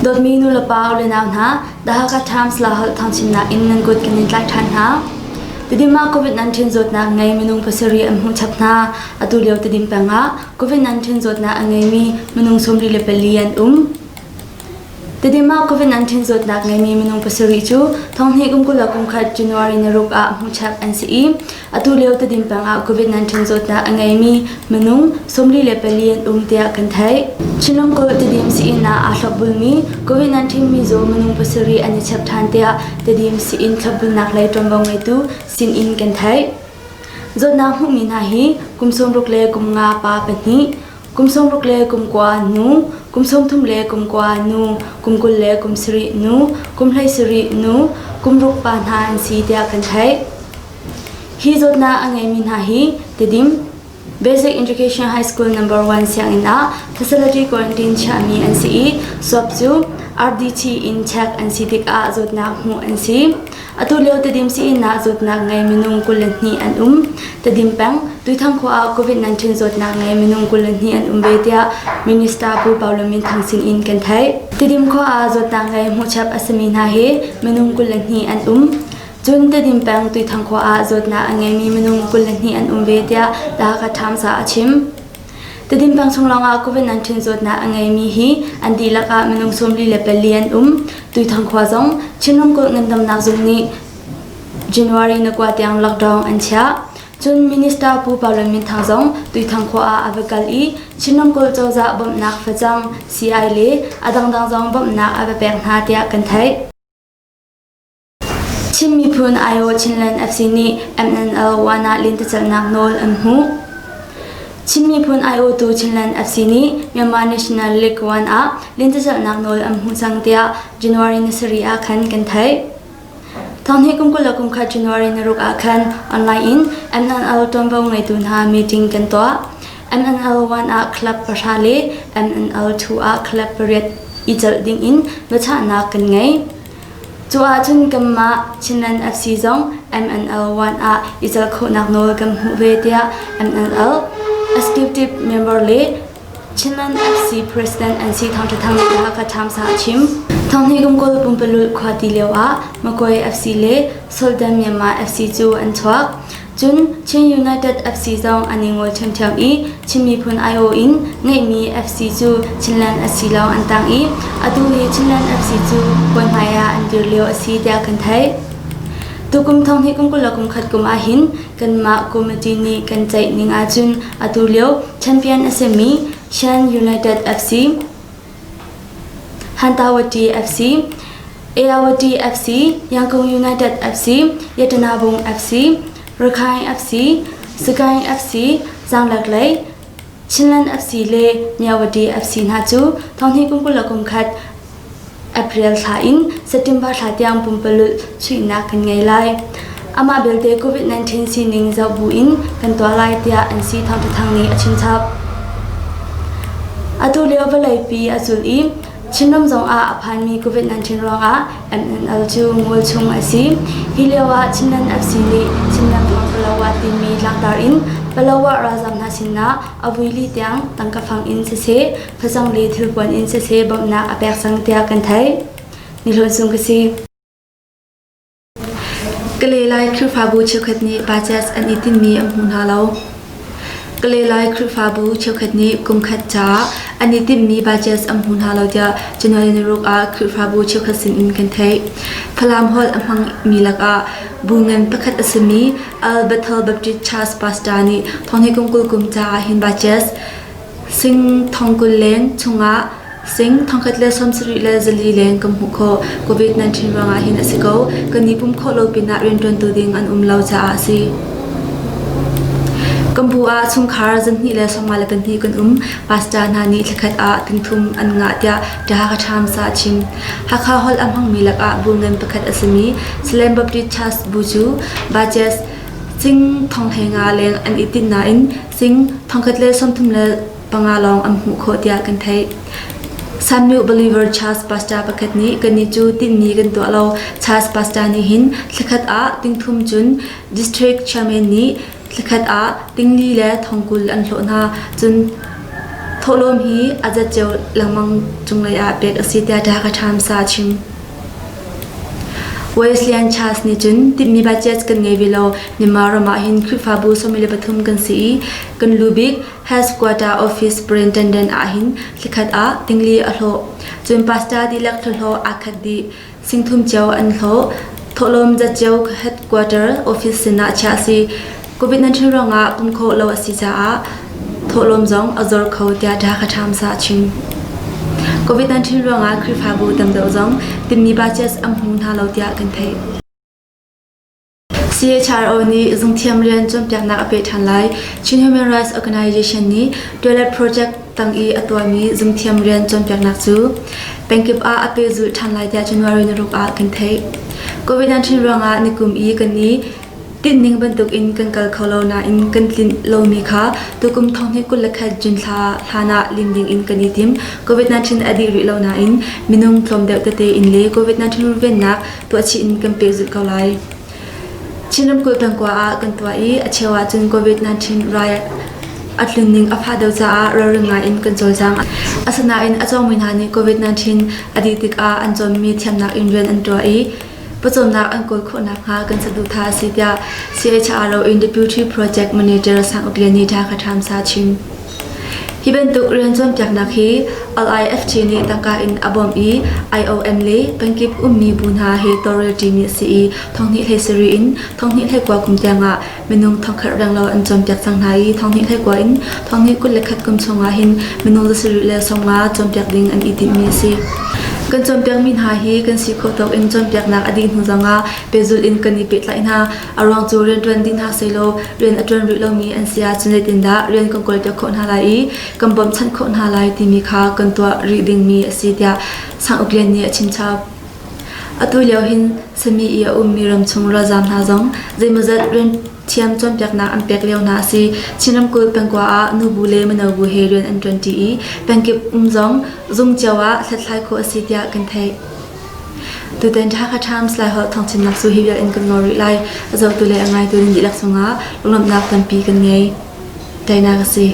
Dawtmi nulepa u le nau hna, The Hakha Times la holh thawngchimnak in nan kut kan in tlaih ṭhan hna. Tidim ah COVID-19 zawtnak ngei minung pasarih an hmuh chap hna. Atu lio Tidim peng ah COVID-19 zawtnak a ngeimi minung 34 an um. Tedim ah COVID-19 zawtnak ngeimi minung pasarih cu thonghnih kum 21 January ni ruk ah hmuhchap an si i atu lio Tedim peng ah COVID-19 zawtnak a ngeimi minung 44 an um tiah kan theih. Chin ramkulh Tedim sii-inn ah aa thlopbulmi COVID-19 mizaw minung pasarih an i chap ṭhan tiah Tedim sii-inn thlopbulnak lei ṭuanvo ngeitu sinin kan theih. Zawtnak hmuhmi hna hi kum 60 le kum nga pa pahnih, kum 60 le kum kua nu, kum 30 le kum kua nu, kum 20 le kum sarih nu, kum 17 nu, kum ruk pa hna an si tiah kan theih. Hi zawtnak a ngeimi hna hi Tedim Basic Education High School Number 1 sianginn ah facility quarantine chiahmi an si i swab cu RDT in check an si tikah zawtnak hmuh an si. Atu lio Tedim sii-inn ah zawtnak ngei minung 22 an um. Tedim peng, Tuithang khua ah COVID-19 zawtnak ngei minung 22 an um ve tiah Minister Pu Paulo Min Thang sin in kan theih. Tedim khua ah zawtnak ngei hmuhchap a simi hna hi minung 22 an um. Cun Tedim peng Tuithang khua ah zawtnak a ngeimi minung 22 an um ve tiah The Hakha Times ah a chim. Tedim peng chung lawngah COVID-19 zawtnak a ngeimi hi an dihlak ah minung 44 an um. Tuithang khua zong Chin ramkulh ngandamnak zung nih January na kua tiang lockdown an chiah. Cun Minister Pu Paulo Min Thang zong Tuithang khua ah a va kal i Chin ramkulh cozah bawmhnak facang, sii le a dangdang zong bawmhnak a va pek hna tiah kan theih. Chin miphun aiawh Chinland FC nih MNL 1 ah lentecelhnak nawl an hmuh. Chin miphun aiawhtu Chinland FC nih Myanmar National League 1 ah lentecelhnak nawl an hmuh cang tiah January ni sarih ah khan kan theih. Thonghnih kum 20 le kum khat January ni ruk ah khan online in MNL ṭuanvo ngeitu hna meeting kan tuah. MNL 1 ah club pahra le MNL 2 ah club pariat i celh dingin biachahnak kan ngei. Cu ahcun kanmah Chinland FC zong MNL 1 ah i celh khawhnak nawl kan hmuh ve tiah MNL Executive Member le Chinland FC President NC Thawng Ṭha Thang nih Hakha Times ah a chim. Thonghnih kum 20 pumpalulh khua ti lio ah Magway FC le Sultan Myanmar FC cu an chuak. Cun Chin United FC zong an i ngol ṭhiamṭhiam i Chin miphun aiawh in ngeihmi FC cu Chinland FC lawng an tang i atu hi Chinland FC cu hawi hmai ah an dir lio a si tiah kan theih. Tukum thonghnih kum 20 le kum khat kum ahhin kanmah committee nih kan ceih ning ahcun atu lio champion a simi Shan United FC, Hantawati FC, Ayawati FC, Yangon United FC, Yatanabung FC, Rakhine FC, Sagaing FC, Zanglak lei, Chinland FC le Myawaddy FC hna cu thonghnih kum 20 le kum khat April thla in September thla tiang pumpalulh chuihnak kan ngei lai. Amah belte COVID-19 sining zoh bu in kan tuah lai tiah NC Thawng Ṭha Thang nih a chimchap. Atu lio vawleipi a cul i Chinram zong ah a phanmi COVID-19 ruangah MNL cu ngol chung a si. Hi lio ah Chinland FC nih Chinland Thawng Palawa timi tlangtar in Palawa ralzam hna sinah a vuili tiang tangka fang in siseh, facang le thilpuan in siseh bawmhnak a pek cang tiah kan theih. Ni Hlawn Sung ka si. Kalay Lai Khrihfabu cheukhat nih budget an i tinhmi an hmu hna lo. Kalay Lai Khrihfabu cheukhat nih kum khat caah an i tinhmi budget an hmu hna lo tiah January ni ruk ah Khrihfabu cheukhat sinin kan theih. Falam holh a hmangmi lakah bu ngan pakhat a simi Al Bethel Baptist Church pastor nih thonghnih kum 20 kum caah hin budget sing thong 20 leng chungah Sing 174 leng kan hmuh khawh. COVID-19 ruangah hin a si ko. Kan i pum khawh lo pinah rianṭuantu ding an um lo caah a si. Kan bu ah chungkhar 252 kan um. Pastor hna nih thlakhat ah tingthum an ngah tiah The Hakha Times ah a chim. Hakha holh a hmangmi lakah bu ngan pakhat a simi Salem Baptist Church bu cu budget sing 1500 leng an i tinh nain sing 130 panga lawng an hmuh khawh tiah kan theih. Samuel Believer Church pastor pakhat nih kannih cu tinhmi kan tuah lo. Church pastor nih hin thlakhat ah tingthum cun district chairman nih thlakhat ah tingli le thongkul an hlawh hna. Cun Thawhlawm hi a zatceo lengmang cunglei ah pek a si tiah The Hakha Times ah a chim. Wesleyan Church nih cun timhmi budget kan ngei ve lo. Myanmar ram ah hin Khrihfabu 23 kan si i kan lu bik Headquarter Office Superintendent ah hin thlakhat ah tingli a hlawh. Cun pastor dihlak thlahlawh aa khat dih. Singthum cio an hlawh. Thawhlawm zatceo headquarter office sinah chiah a si. COVID-19 ruangah pum khawh lo a si caah thawhlawm zong a zor kho tiah The Hakha Times ah a chim. COVID-19 ruangah Khrihfabu tam deuh zong timmi budget an hmu hna lo tiah kan theih. CHRO nih zungthiam rian cawnpiaknak a peh ṭhan lai. Chin Human Rights Organization nih Toilet Project tang i a tuahmi zungthiam rian cawnpiaknak cu pengkip ah a pehzulh ṭhan lai tiah January ni ruk ah kan theih. COVID-19 ruangah nikum i kan i tinhning bantuk in kan kal kho lo nain kan tlinh lomi kha tukum thonghnih 21 June thla hlan ah lim ding in kan i tim. COVID-19 a dih rih lo nain minung tlawm deuh tete in le COVID-19 runvennak tuahchih in kan pehzulh ko lai. Chin ramkulh pengkua ah kan tuah i a cheu ahcun COVID-19 rai a tlun ning a fah deuh caah ralring ngai in kan cawlcang. Asinain a cawngmi hna nih COVID-19 a dih tikah an cawnmi thiamnak in rian an tuah i pawcawmnak an kawl khawh nakhnga kan saduhthah a si tiah CHRO in Deputy Project Manager Sang Uk Lian nih Hakha Times ah a chim. Hi bantuk rian cawnpiaknak hi LIFT nih tangka in a bawmh i IOM le pengkip ummi bu hna he tawlrelṭimi a si i thonghnih hlei sarih in thonghnih hlei kua kum tiangah minung thongkhat renglo an cawnpiak cang hna i thonghnih hlei kua in thonghnih 21 kum chungah hin minung zasarih le sawmnga cawnpiak ding an i timhmi a si. Kan cawnpiakmi hna hi kan si khawh tawk in cawnpiaknak a dih hnu zongah pehzulh in kan i pehtlaih hna. A ruang cu rianṭuan dih hna sehlaw rian a ṭuan rih lomi an si ahcun zeitindah rian kan kawlpiak khawh hna lai i kan bawmhchanh khawh hna lai timi kha kan tuah rih dingmi a si tiah Sang Uk Lian nih a chimchap. Atu lio hin sami i a ummi ramchung ralzaam hna zong zeimawzat rian thiam cawnpiaknak an pek lio hna a si. Chin ramkulh pengkua ah nubu le mino bu he rian an ṭuanṭi i pengkip um zong zung cio ah hlathlai khawh a si tiah kan theih. Tutan Hakha Times Laiholh thawngchimnak cu hi vial in kan ngol rih lai. A zohtu le a ngaitu nan dihlak cungah lunglawmhnak tampi kan ngei. Teinak a si.